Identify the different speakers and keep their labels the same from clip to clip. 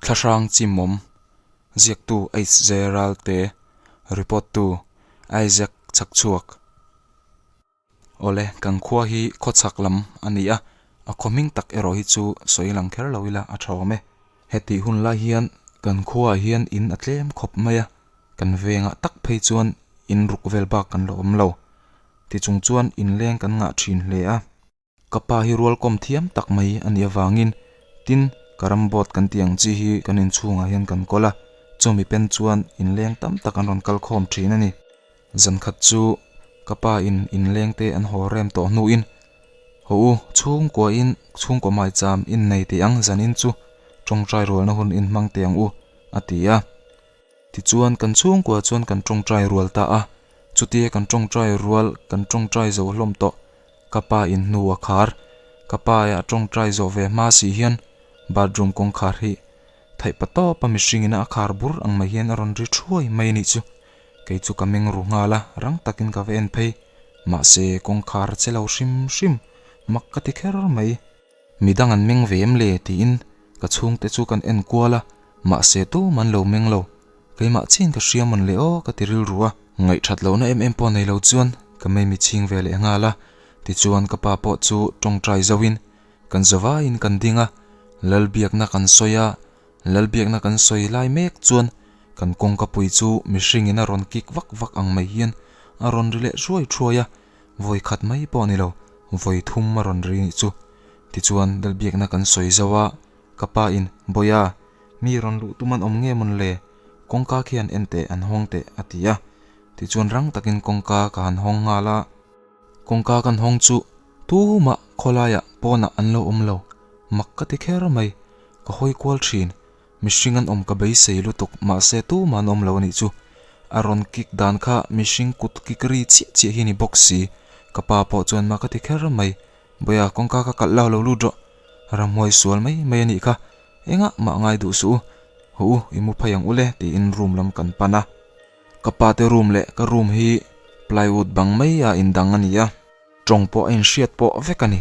Speaker 1: Thlahrang Chimawm, Ziaktu HJ Ralte, Report tu Isaac Chhakchhuak. Awle, kan khua hi khawchhak lam a ni a, a khaw hming tak erawh hi chu sawi lang kher lo ila a tha awm e. Hetih hun lai hian kan khuaah hian in a tlem khawp mai a, kan vengah tak phei chuan in ruk vel bak kan la awm lo. Tichung chuan inleng kan ngah thin hle a. Ka pa hi rualkawm thiam tak mai a nih avangin tin ka ram boat kan tih ang chi hi kan inchhungah hian kan kawl a, chumi pen chuan inleng tam tak an rawn kal khawm thin a ni. Zan khat chu ka pa in inleng te an haw rem tawh hnuin Haw u, chhungkua in chhungkaw maicham in nei teh ang zanin chu tawngtai rualna hun in hmang teh ang u a ti a. Tichuan kan chhungkua chuan kan tawngtai rual ta a, chutia kan tawngtai rual kan tawngtai zo hlawm tawh Ka pa in hnu a khar. Ka pa a tawngtai zawh ve hma si hian bathroom kawngkhar hi theih pa tawp a mihring in a khar bur ang mai hian a rawn ri thuai mai a nih chu. Kei chu ka meng ru nghal a, rang takin ka va en phei. Mahse kawngkhar a che lo hrim hrim, mak ka ti kher mai. Midang an meng ve em le tiin ka chhungte chu kan en kual a, mahse tum an lo meng lo. Keimah chiin ka hria mawn le aw ka ti rilru a. Ngaihthat lohna em em pawh nei lo chuan ka mei chhing ve leh nghal a, tichuan ka pa pawh chu tawngtai zoin kan zavaiin kan ding a, Lalbiakna kan sawi a, Lalbiakna kan sawi lai mek chuan kan kawngka pui chu mihringin a rawn kik vak vak ang mai hian a rawn ri leh hruai hruai a, vawi khat mai pawh ni lo, vawi thum a rawn ri nih chu. Tichuan Lalbiakna kan sawi zo a, ka pa in, Bawia, mi rawn luh tum an awm nge mawn le? Kawngka khian en teh, an hawng teh, a ti a. Tichuan rang takin kawngka ka han hawng nghal a. Kawngka kan hawng chu tumah khawlaiah pawnah an lo awm lo. Mak ka ti kher mai. Ka hawi kual thin. Mihring an awm ka beisei lutuk, mahse tumah an awm lo a nih chu. A rawn kik dan kha mihring kut kik ri chiah chiah hi a ni bawk si. Ka pa pawh chuan mak a ti kher mai. Bawia, kawngka ka kalh lo, lo lut rawh. Ramhuai sual mai mai a nih kha. Engah mah ngai duh suh u. Haw u, i mu phei ang u le, tiin room lam kan pan a. Ka pa te room leh ka room hi plywood bang mai a indang a ni a. Tawng pawh a inhriat pawh vek a ni.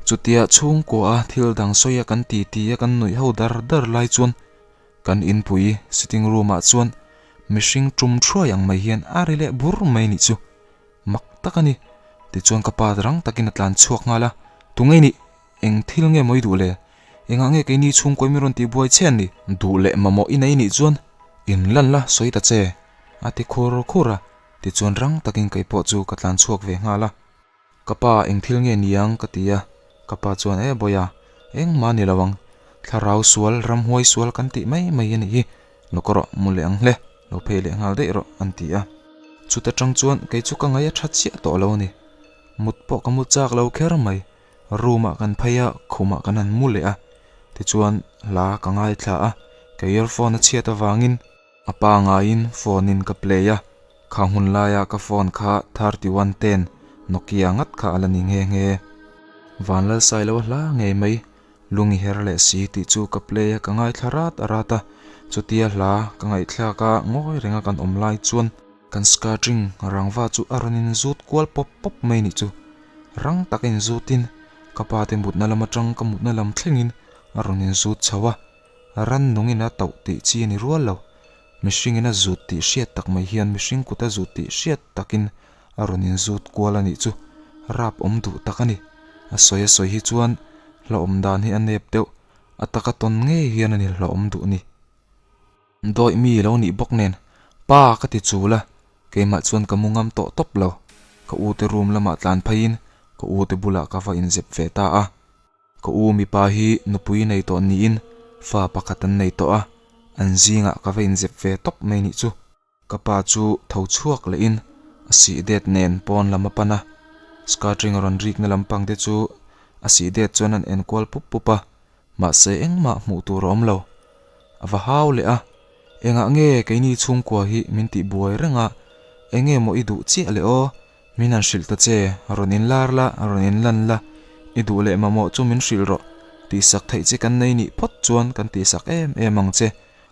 Speaker 1: Chutia chhungkua a thil dang sawi a kan ti ti a kan nuih ho dar dar lai chuan kan inpui sitting room ah chuan mihring tum thuai ang mai hian a ri leh bur mai nih chu. Mak tak a ni. Tichuan ka pa rang takin a tlan chhuak nghal a, Tunge i nih? Eng thil nge maw i duh le? Engah nge keini chhungkawi min rawn tihbuai che an ni? Duh leh mamawh i nei nih chuan in lan la sawi ta che, a ti khur khur a. Tichuan rang takin kei pawh chu ka tlan chhuak ve nghal a. Ka pa eng thil nge niang ka ti a, ka pa chuan e Bawia, engmah ni lo ang, thlarau sual, ramhuai sual kan tih mai mai a nih hi, lo ka rawh mu leh ang hle, lo phei leh nghal daih rawh an ti a. Chuta tang chuan kei chu ka ngaih a tha chiah tawh lo a ni, mut pawh ka mu chak lo kher mai, room ah kan phei a, khumah kan han mu leh a, tichuan hla ka ngaithla a, ka earphone a chhiat avangin, A pa ngaiin phone in ka play a, kha hmun laia ka phone kha 3110 Nokia ngat kha a la ni nghe nghe. Vanlalsai lo a hla ngei mai, lung i her leh si tih chu ka play a ka ngaithla rat a rat a, chutia hla ka ngaihthlak a ngawi renga kan awm lai chuan kan skirting rangva chu a rawn in zut kual pawp pawp mai nih chu. Rang taka in zutin ka pa te mutna lam atang ka mutna lam thlengin a rawn in zut chho a. Rannungin a tauh tih chi a ni rual lo. Mihringin a zut tih hriat tak mai hian mihring kut a zut tih hriat takin a rawn inzut kual a nih chu. Rap awm duh tak a ni. A sawi a sawi hi chuan hlauhawm dan hi a nep deuh. A taka tawn ngei hian a ni hlauhawm duh ni. Dawih mi lo nih bawk nen pa ka ti chul a, keimah chuan ka mu ngam tawh tawp lo. Ka u te room lamah tlan pheiin ka u te bulah ka va inzep ve ta a. Ka u mipa hi nupui nei tawh niin fa pakhat an nei tawh a, an zingah ka va inzep ve tawp mai nih chu. Ka pa chu tho chhuak lehin a sih det nen pawn lam a pan a, skirting a rawn rikna lampang te chu a sih det chuan an enkual pup pup a, mahse engmah hmuh tur a awm lo. A va hau leh a, engah nge keini chhungkua hi min tih buai reng a, enge maw i duh chiah le aw? Min han hrilh ta che, rawn inlar la, rawn inlan la, i duh leh mamawh chu min hrilh rawh, tihsak theih che kan nei nih phawt chuan kan tihsak em em ang che,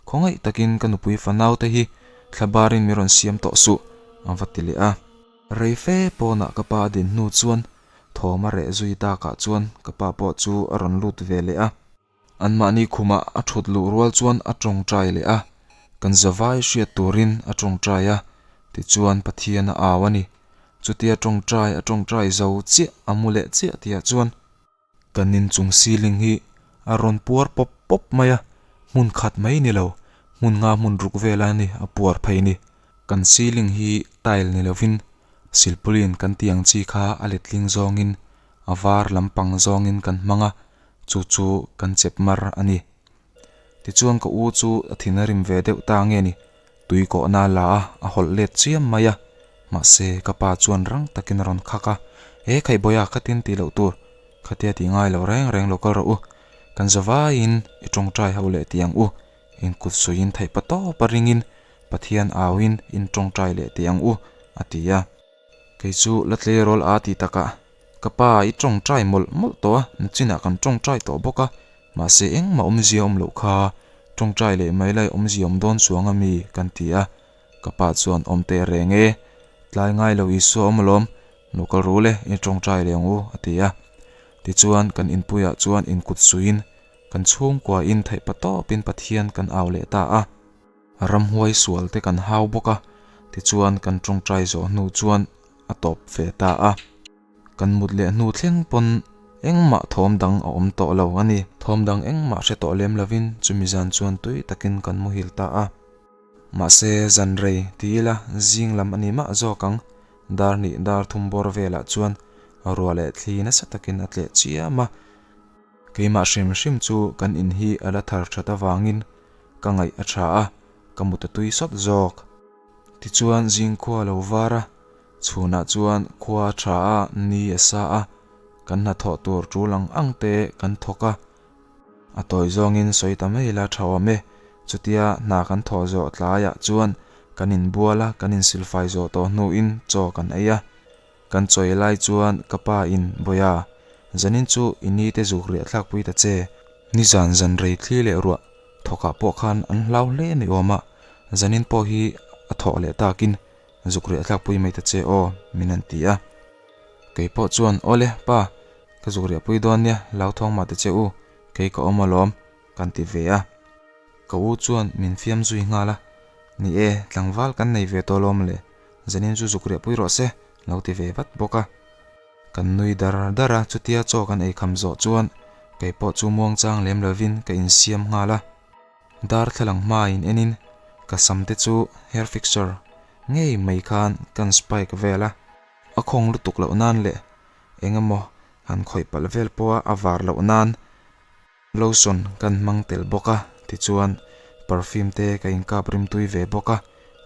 Speaker 1: khawngaih takin ka nupui fanau te hi thla barin mi rawn siam tawh suh, a va ti leh a. Rei fe pawnah ka pa a din hnu chuan thawm a reh zui takah chuan ka pa pawh chu a rawn lut ve leh a. Anmahni khumah a thut luh rual chuan a tawngtai leh a, kan zavai hriat turin a tawngtai a, tichuan Pathian a au a ni. Chutia tawngtai a tawngtai zo chiah a mu leh chiah tihah chuan kan inchung ceiling hi a rawn puar pawp pawp mai a, hmun khat mai ni lo, hmun nga hmun ruk vela ni a puar phei ni. Kan ceiling hi tile ni lovin silpauline kan tih ang chi kha a letling zawngin a var lampang zawngin kan hmang a, chu chu kan chep mar a ni. Tichuan ka u chu a thin a rim ve deuh ta nge ni, tui kawhna a la a, a hawlh let chiam mai a. Mahse, ka pa chuan rang takin a rawn khak a, He Khaihbawiha khatin tih loh tur, khatia tih ngai lo reng reng lo kal rawh u, kan zavaiin i tawngtai ho leh tih ang u, inkut suiin theih pa tawp a ringin Pathian auin in tawngtai leh tih ang u, a ti a. Kei chu la tleirawl a ti takah, Ka pa, i tawngtai mawlh mawlh tawh a, nachinah kan tawngtai tawh bawk a, mahse engmah awmzia awm loh kha, tawngtai leh mai lai awmzia awm dawn chuang a mi? kan ti a. Ka pa chuan awm teh reng e, tlai ngai lo Isua awm alawm, lo kal ru le, i tawngtai leh ang u, a ti a. Tichuan kan inpuiah chuan inkut suiin kan chhungkuain theihpa tawpin Pathian kan au leh ta a. Ramhuai sual te kan hau bawk a, tichuan kan tawngtai zawh hnu chuan a tawp ve ta a. Kan mut leh hnu thleng pawn engmah thawm dang a awm tawh lo a ni. Thawm dang engmah hre tawh lem lovin chumi zan chuan tui takin kan muhil ta a. Mahse zan rei ti ila zing lam a ni mah zawk ang, dar hnih dar thum bawr velah chuan ruah leh thli nasa takin a tleh chiam a. Keimah hrim hrim chu kan in hi a la thar that avangin ka ngaih a tha a, ka mut a tui sawt zawk. Tichuan zing khua a lo var a, chhunah chuan khua a tha a, ni a sa a, kan hnathawh tur tul ang ang te kan thawk a. A tawi zawngin sawi ta mai ila tha awm e, chutia hna kan thawh zawh tlaiah chuan kan inbual a, kan insilfai zawh tawh hnuin chaw kan ei a. Kan chawi lai chuan ka pa in, Bawia, zanin chu i ni te zuk riah thlak pui ta che. Nizan zan rei thli leh ruah thawkah pawh khan an hlau hle ni awm a, zanin pawh hi a thawh leh takin zuk riah thlak pui mai ta che aw, min han ti a. Kei pawh chuan, Awle, pa, ka zuk riah pui dawn nia, hlau thawng mah ta che u, kei ka awm alawm, kan ti ve a. Ka u chuan min fiam zui nghal a, Ni e, tlangval kan nei ve tawh alawm le, Zanin chu zuk riah pui rawh se, lo ti ve vat bawk a. Kan nui dar dar a, chutia chaw kan ei kham zawh chuan kei pawh chu muangchang lem lovin ka insiam nghal a. Darthlalang hmain enin ka sam te chu hair fixer ngei mai khan kan spike vel a. A khawng lutuk loh nan leh eng emaw han khawih palh vel pawha a var loh nan Lotion kan hmang tel bawk a, tichuan perfume te ka inkap rimtui ve bawk a,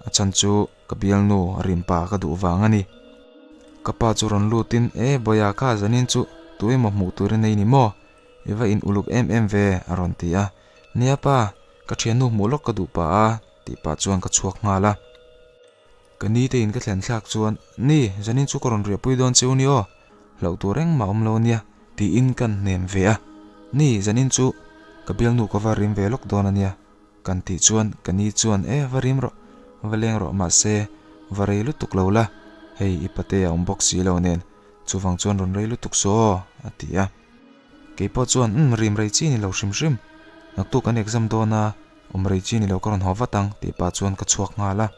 Speaker 1: a chhan chu ka bialnu rimpa ka duh vang a ni. Ka pa chu rawn lutin, E Bawia kha zanin chu tu emaw hmuh tur i nei ni maw? I va in uluk em em ve a rawn ti a. Nia pa, ka thiannu hmuh lawk ka duh pah a tih pah chuan ka chhuak nghal a. Ka ni te in ka thlen thlak chuan, Ni, zanin chu ka rawn riahpui dawn che u ni aw, hlauh tur engmah awm lo nia, tiin kan hnem ve a. Ni, zanin chu ka bialnu ka va rim ve lawk dawn a nia, kan tih chuan ka ni chuan, E, va rim rawh, va leng rawh, mahse, va rei lutuk lo la, hei i pate a awm bawk si lo nen, chuvang chuan rawn rei lutuk suh aw, a ti a. Kei pawh chuan, Umm, rim rei chi ni lo hrim hrim, naktuk kan exam dawn a, Awm rei chi ni lo ka rawn haw vat ang tih pah chuan ka chhuak nghal a.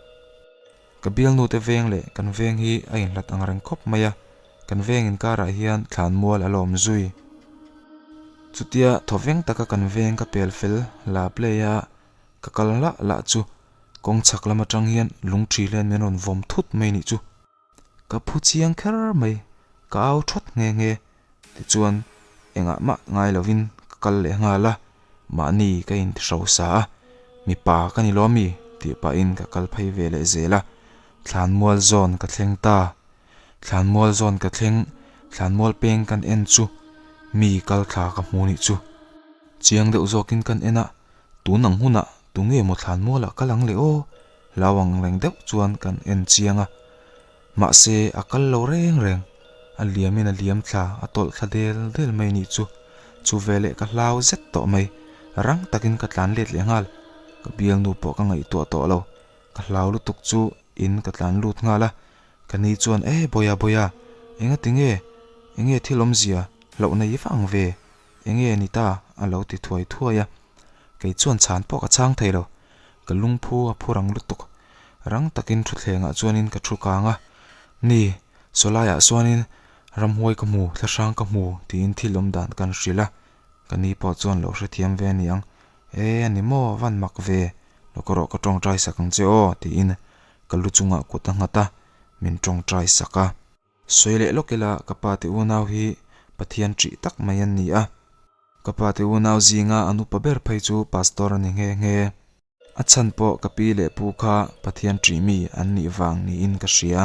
Speaker 1: Ka bialnu te veng leh kan veng hi a inhlat ang reng khawp mai a, kan veng inkarah hian thlanmual a la awm zui. Chutia thawveng taka kan veng ka pel fel la play a, ka kal lah lah chu kawng chhak lam atang hian lungṭhi hian min rawn vawm thut mai nih chu. Ka phu chiang kher mai, ka au thawt nghe nghe. Tichuan, engah mah ngai lovin ka kal leh nghal a, mahni ka intihrosa a, mipa ka ni lo ami tih pahin ka kal phei ve leh zel a, thlanmual zawn ka thleng ta. Thlanmual zawn ka thleng, thlanmual peng kan en chu mi kal thla ka hmu nih chu. Chiang deuh zawkin kan en a, Tun ang hunah tunge maw thlanmualah kal ang le aw? Hlau ang reng deuh chuan kan en chiang a. Mahse, a kal lo reng reng. A liamin a liam thla, a tawlh thla del del mai nih chu. Chu veleh ka hlau zet tawh mai. Rang takin ka tlan let leh nghal. Ka bialnu pawh ka ngaihtuah tawh lo. Ka hlau lutuk chu in ka tlan lut nghal a. Ka ni chuan, E Bawia Bawia, enga tinge? Enge thil awmzia? Hlauhna i va ang ve? Enge ni ta? A lo ti thuai thuai a. Kei chuan chhan pawh ka chhang thei lo. Ka lungphu a phu rang lutuk. Rang takin thutthlengah chuanin ka thu kang a. Ni, sawlaiah sawnин ramhuai ka hmu, thlahrang ka hmu tiin thil awm dan kan hrilh a. Ka ni pawh chuan lo hrethiam ve a ni ang. E, a ni maw, van mak ve. Lo ka rawh ka tawngtai sak ang che aw tiin ka lu chungah kut a nghat a, min tawngtai sak a. Sawi leh lawk ila ka pa te unau hi Pathian ṭih tak mai an ni a. Ka pa te unau zinga an upa ber phei chu Pastor a ni nghe nghe. A chhan pawh ka pi leh pu kha Pathian ṭih mi an nih vang niin ka hria.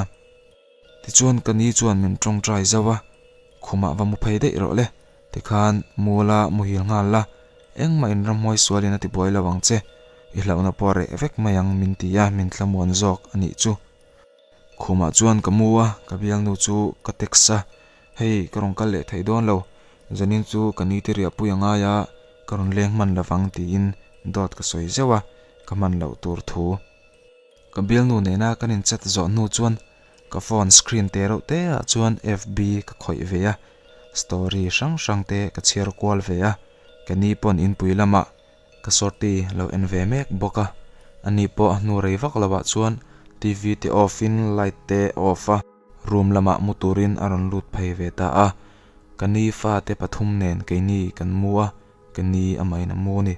Speaker 1: Tichuan ka ni chuan min tawngtai zauh a, Khumah va mu phei daih rawh le, tikhan mu la muhil nghal la, engmah in ramhuai sualin a ti buai lo ang che, i hlauhna pawh a reh vek mai ang min ti a, min thlamuan zawk a nih chu. Khumah chuan ka mu a, ka bialnu chu ka text a, Hei, ka rawn kal leh thei dawn lo, zanin chu ka nite riahpui a ngai a, ka rawn leng hman lovang tiin dawt ka sawi zeuh a, ka hman loh tur thu. Ka bialnu nena kan inchat zawh hnu chuan ka phone screen te reuh te ah chuan FB ka khawih ve a, story hrang hrang te ka chhiar kual ve a, ka ni pawn inpui lamah Ka sorti lo en ve mek bawk a, ani pawh a hnu rei vak lo ah chuan TV te off in light te off a, room lamah mu turin a rawn lut phei ve ta a, ka ni fa te pathum nen keini kan mu a, ka ni amahin a mu a ni.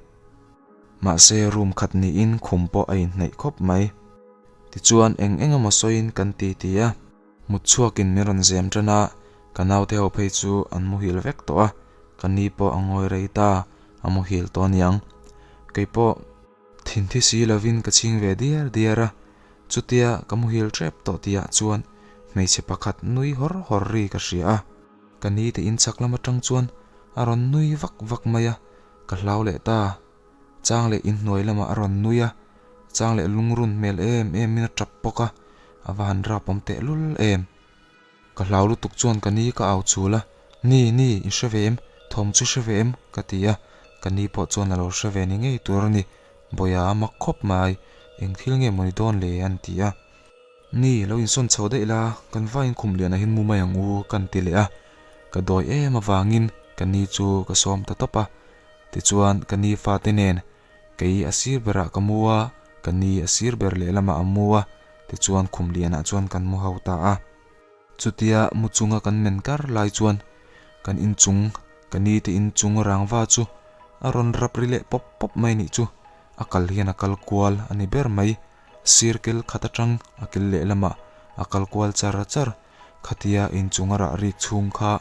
Speaker 1: Mahse room khat niin khum pawh a inhnaih khawp mai. Tichuan eng eng emaw sawiin kan ti ti a, mut chhuakin min rawn zem tan a, ka naute ho phei chu an muhil vek tawh a, ka ni pawh a ngawi rei ta. A muhil tawh aniang. Kei pawh thinthi si lovin ka chhing ve diar diar a, chutia ka muhil tep tawh tihah chuan hmeichhe pakhat nui hawr hawr ri ka hria a. Ka ni te inchhak lam atang chuan a rawn nui vak vak mai a, ka hlau leh ta. Chang leh inhnuai lamah a rawn nui a, chang leh lungrun hmel em em in a tap bawk a, a va han rapawm tehlul em. Ka hlau lutuk chuan ka ni ka au chul a, Ni, ni, i hre ve em? Thawm chu hre ve em? ka ti a, ka ni pawh chuan a lo hre ve ni ngei tur a ni. Bawiha a mak khawp mai, eng thil nge maw ni dawn le? an ti a. Ni, lo insawn chho daih la, kan vaiin khum lian ahin mu mai ang u, kan ti leh a. Ka dawi em avangin ka ni chu ka sawm ta tawp a, tichuan ka ni fate nen Kei a sir berah ka mu a, ka ni a sir ber lehlamah a mu a, tichuan khum lianah chuan kan mu ho ta a. Chutia mu chunga kan men kar lai chuan kan inchung, ka ni te inchung rangva chu a rawn rap ri leh pawp pawp mai nih chu, a kal hian a kal kual a ni ber mai. Sir kel khat atang a kel lehlamah a kal kual char char, khatia inchung a rah rik chhung kha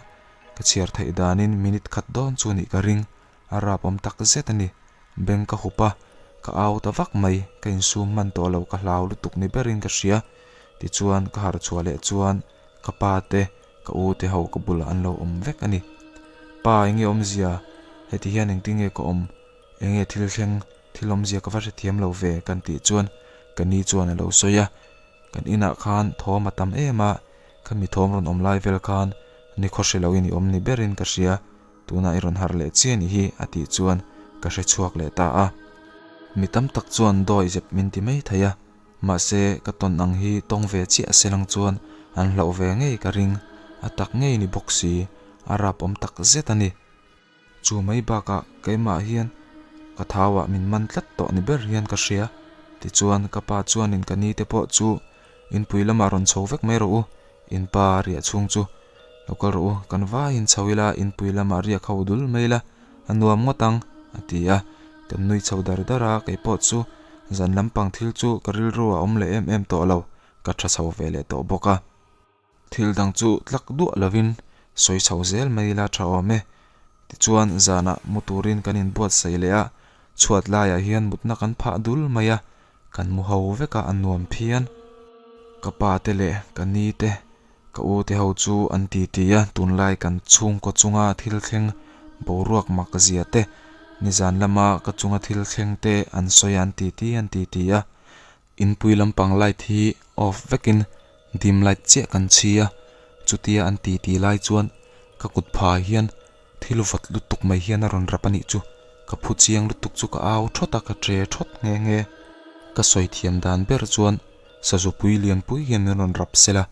Speaker 1: ka chhiar theih danin minute khat dawn chu nih ka ring. A rap awm tak zet a ni. Beng ka hup a, ka au ta vak mai, ka insum hman tawh lo ka hlau lutuk ni berin ka hria. Tichuan ka harh chhuah leh chuan ka pa te, ka u te ho ka bulah an lo awm vek a ni. Pa enge awmzia? Heti hian engtin nge ka awm? Enge thil thleng? Thil awmzia ka va hrethiam lo ve kan tih chuan ka ni chuan a lo sawi a. Kan inah khan thawm a tam em a, khami thawm rawn awm lai vel khan nikhaw hre loin i awm ni berin ka hria. Tunah i rawn harh leh chiah ni hi a tih chuan ka hre chhuak leh ta a. Mi tam tak chuan dawi zep min ti mai thei a, mahse ka tawn ang hi tawng ve chiah se lang chuan an hlauh ve ngei ka ring, a tak ngei ni bawk si, a rap awm tak zet a ni. Chu mai bakah keimah hian ka thauah min man tlat tawh ni ber hian ka hria, tichuan ka pa chuanin ka ni te pawh chu inpui lamah rawn chho vek mai rawh u, In pa riah chhung chu lo kal rawh u, kan vaiin chho ila inpui lamah riak ho dul mai ila a nuam ngawt ang a ti a, kan nui chho dar dar a, kei pawh chu zan lampang thil chu ka rilru a awm leh em em tawh lo, ka tha chho ve leh tawh bawk a. Thil dang chu tlak duah lovin sawi chho zel mai ila tha awm e, tichuan zanah mu turin kan inbuatsaih leh a, chhuat laiah hian mutna kan phah dul mai a, Kan mu ho vek a, a nuam phian. Ka pa te leh ka ni te, ka u te ho chu an ti ti a, tunlai kan chhungkaw chunga thil thleng boruak mak zia te, nizan lama ka chunga thil thleng te an sawi a, an ti ti an ti ti a. Inpui lampang light hi off vekin dim light chiah kan chhi a, chutia an ti ti lai chuan ka kut phah hian Thil vawt lutuk mai hian a rawn rap a nih chu. Ka phu chiang lutuk chu ka au thawt a, ka tre thawt nghe nghe. Ka sawi thiam dan ber chuan sazupui lianpui hian min rawn rap sel a,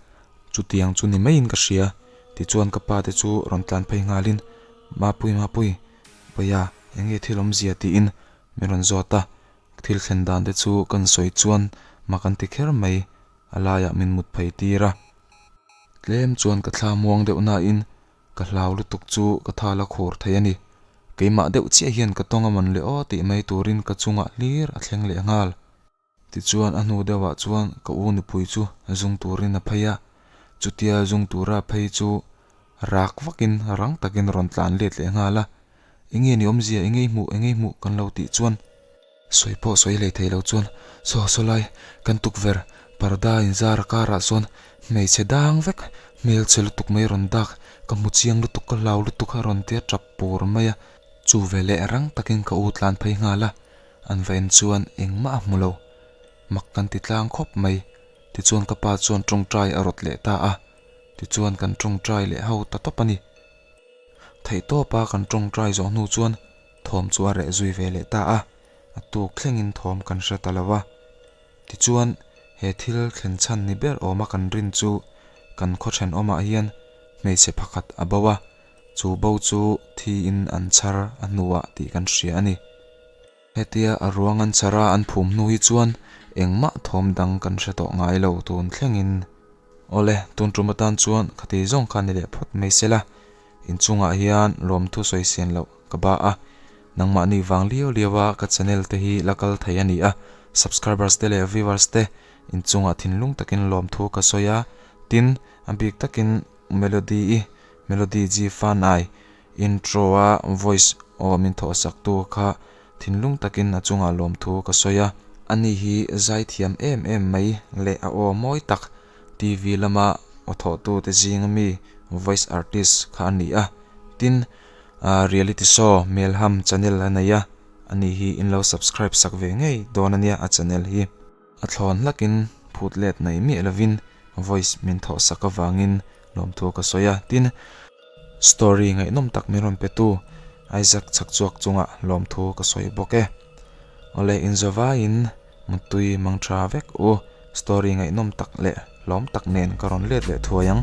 Speaker 1: chutiang chu ni maiin ka hria. Tichuan ka pa te chu rawn tlan phei nghalin, Mapui, Mapui, Bawia, Enge thil awmzia tiin min rawn zawt a, thil thlen dan te chu kan sawi chuan mak an ti kher mai, a laiah min mut phei tir a. Tlem chuan ka thla muang deuh nain ka hlau lutuk chu ka thal a khur thei a ni. Keimah deuh chiah hian ka tawng a man leh aw tih mai turin ka chungah hlir a thleng leh nghal. Tichuan a hnu deuhah chuan ka u nupui chu zung turin a phei a, chutia zung tura phei chu rak vakin rang takin rawn tlan let leh nghal a, Enge ni awmzia, enge i hmuh, enge i hmuh kan lo tih chuan sawi pawh sawi hlei thei lo chuan saw saw lai kan tukverh parda inzar a karah sawn hmeichhe dang vek hmelchhe lutuk mai rawn dak ka hmu chiang lutuk ka hlau lutuk a rawn tia tap pur mai a, chu veleh rang takin ka u tlan phei nghal a. An va en chuan engmah a hmu lo. Mak kan ti tlang khawp mai. Tichuan ka pa chuan tawngtai a rawt leh ta a. Tichuan kan tawngtai leh ho ta tawp a ni. Theihtawpa kan tawngtai zawh hnu chuan thawm chu a reh zui ve leh ta a. A tuk thlengin thawm kan hre ta lo a. Tichuan he thil thlen chhan ni ber awma kan rin chu kan khaw thenawmah hian hmeichhe pakhat a bo a. Chu bo chu thiin an chhar a hnuah tih kan hria a ni. Hetia a ruang an chhar a an phum hnu hi chuan engmah thawm dang kan hre tawh ngai lo tun thlengin. Awle, tun tum atan chuan khati zawng kha ni leh phawt mai sela, inchungah hian lawmthu sawi sian loh ka ba a, nangmahni vang liau liau a ka channel te hi la kal thei a ni a, subscribers te leh viewers te inchungah thinlung takin lawmthu ka sawi a, tin, a bik takin Melody-i Melody G Fanai intro a voice aw min thawh sak tu kha thinlung takin a chungah lawmthu ka sawi a. Ani hi zaithiam em em mai leh a aw mawi tak TV lama aw thawhtu te zinga mi voice artist kha a ni a. Tin, reality show Melham channel a nei a, ani hi in lo subscribe sak ve ngei dawn a nia a channel hi. A thlawn hlakin phut let nei miah lovin voice min thawh sak avangin lawmthu ka sawi a, tin, story ngaihnawm tak min rawn petu Isaac chhakchhuak chungah lawmthu ka sawi bawk e. Awle inzawvaiin mutui mang tha vek u, story ngaihnawm tak leh hlawm tak nen ka rawn let leh thuai ang.